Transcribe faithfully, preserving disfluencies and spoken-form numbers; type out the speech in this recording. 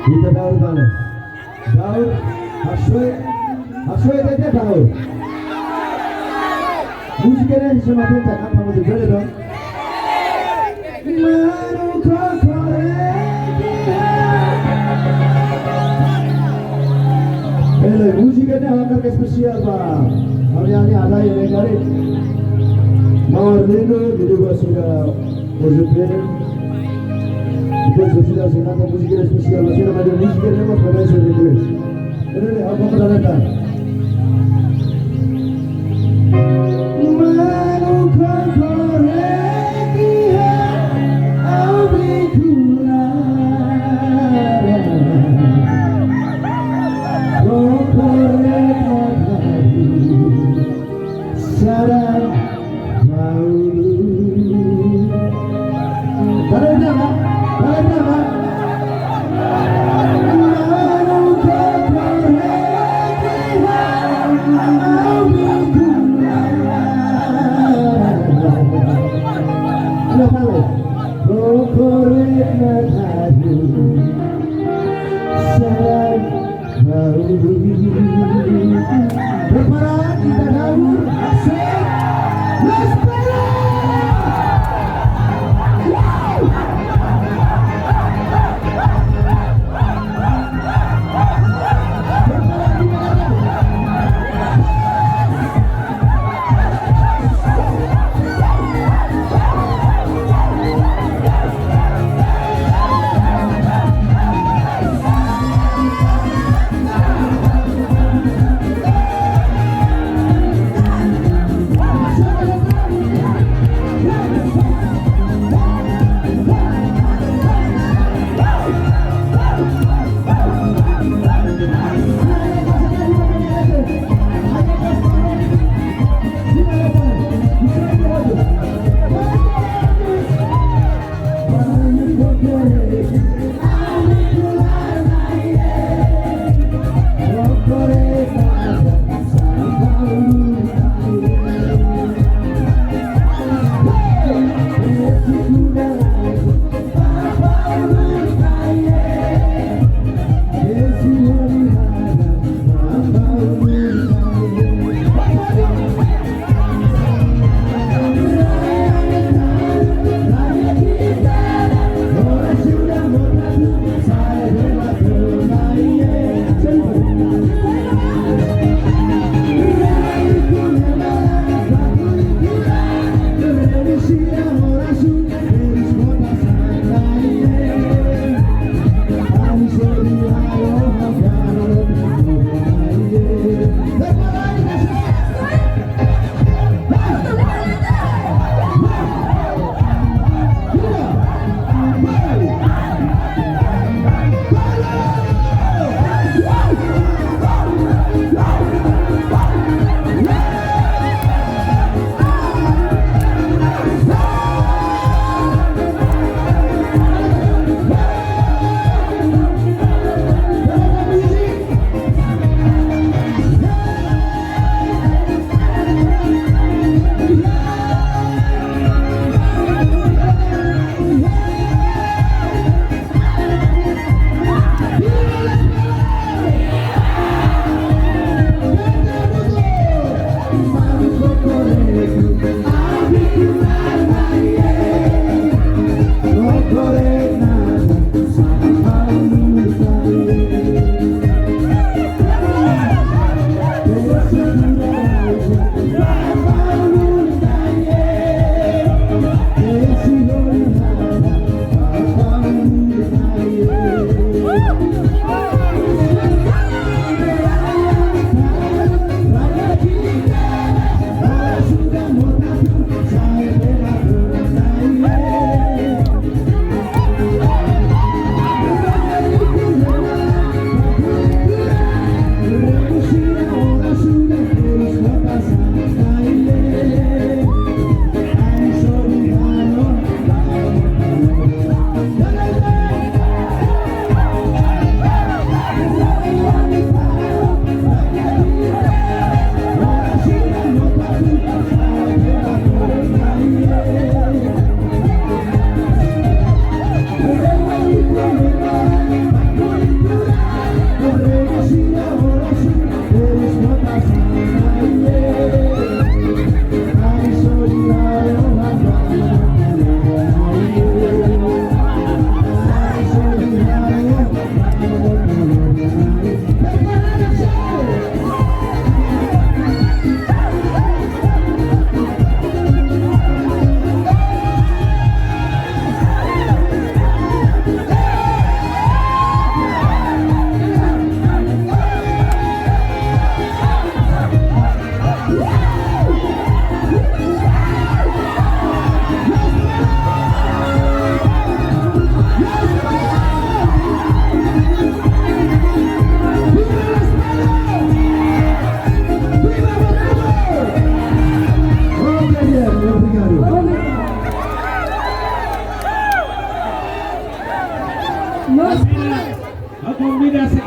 Ita daur bale. Daur, hasoe, hasoe tete daur. Múzika ne'e sema tenta kanta múzika bele dong. Manu kokorek iha. Ele, múzika ne'e hakarak espesiál ba ami-nia alin ida-ne'e karik. Maun Arlindo, di Duba sudah. Por ejemplo, entonces, si la se canta múzika espesiál, la se llama de múzika de los que se recuerda. Pero le hago otra letra. Manu kokorek iha aurikular. Kokorek mataru. Sarani. Para nama, para nama. Kokorek mataru. Sarani. Prepara, ita daur, aksi, let's play! Nos, a convida se